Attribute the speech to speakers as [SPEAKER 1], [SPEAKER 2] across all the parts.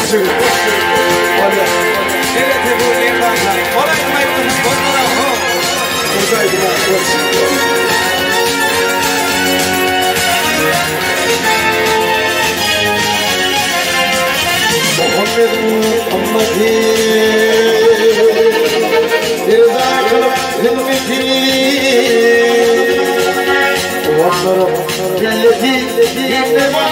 [SPEAKER 1] Bolýar.
[SPEAKER 2] Elbetde bu Merdan Ol aýdym aýtmasaň bolmaz ho.
[SPEAKER 1] Bu aýdyma Muhammediň ymmaty Berjaý kylyp hümmeti Onlaryň milleti Indi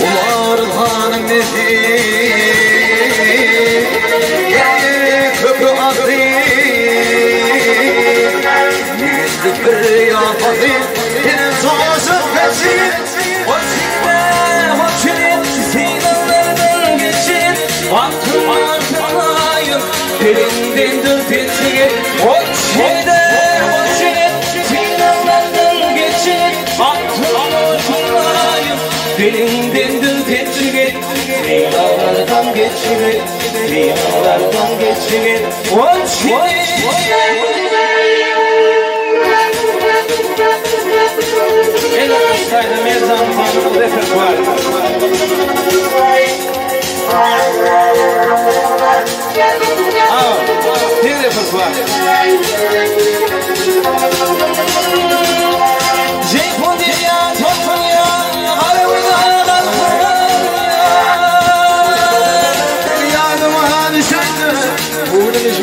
[SPEAKER 1] Ular hanyň nesi Köpü azy Ýigitlik bir ýapasy Seni peşi
[SPEAKER 2] Hoşine, hoşine, synaglardan geçip, Bagtym artayım, dilinden dürtesiye. Hoşine, hoşine, synaglardan geçip, Bagtym artayım, dilinden dürtesiye. Synaglardan geçip, synaglardan geçip, Hoşine. El Merdan Han'ın repertuarı. Aa, bir repertuar. Ceyhun dünya, topuya,
[SPEAKER 1] Yadıma düşende Yadıma düşende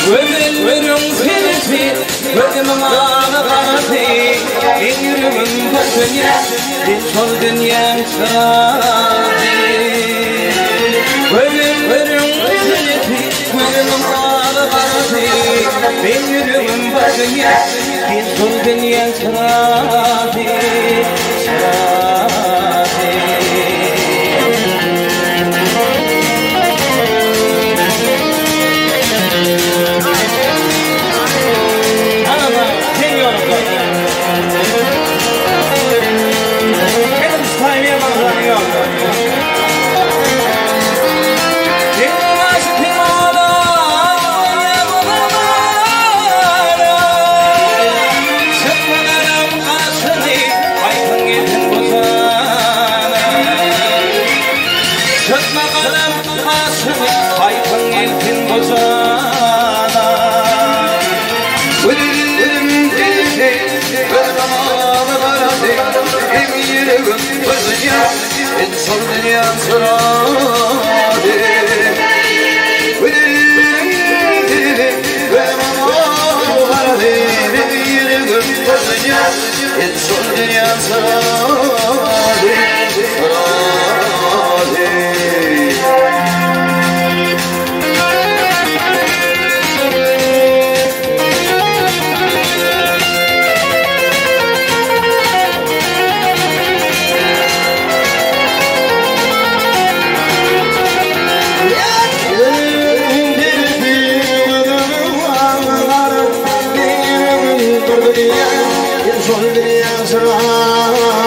[SPEAKER 2] Gözlerim senesi, gözümün ağı karası. Ben yüreğim dünya, ben şol dünyanın çırası. Gözlerim senesi, gözümün ağı karası. Ben yüreğim dünya, ben şol dünyanın çırası. Çırası. Ana, geliyorum. Benim saymaya baklanıyor. Benim aşkım Çıkmalarım karşını, aykın gelsin bozana. Çıkmalarım karşını, aykın gelsin bozana.
[SPEAKER 1] Gülüm dilsi, gözüm karası, Hem yüreğim dünya, en son dünyam sıradı. Gülüm dilsi, gözüm karası, Hem yüreğim dünya, en son dünyam sıradı. Sıradı.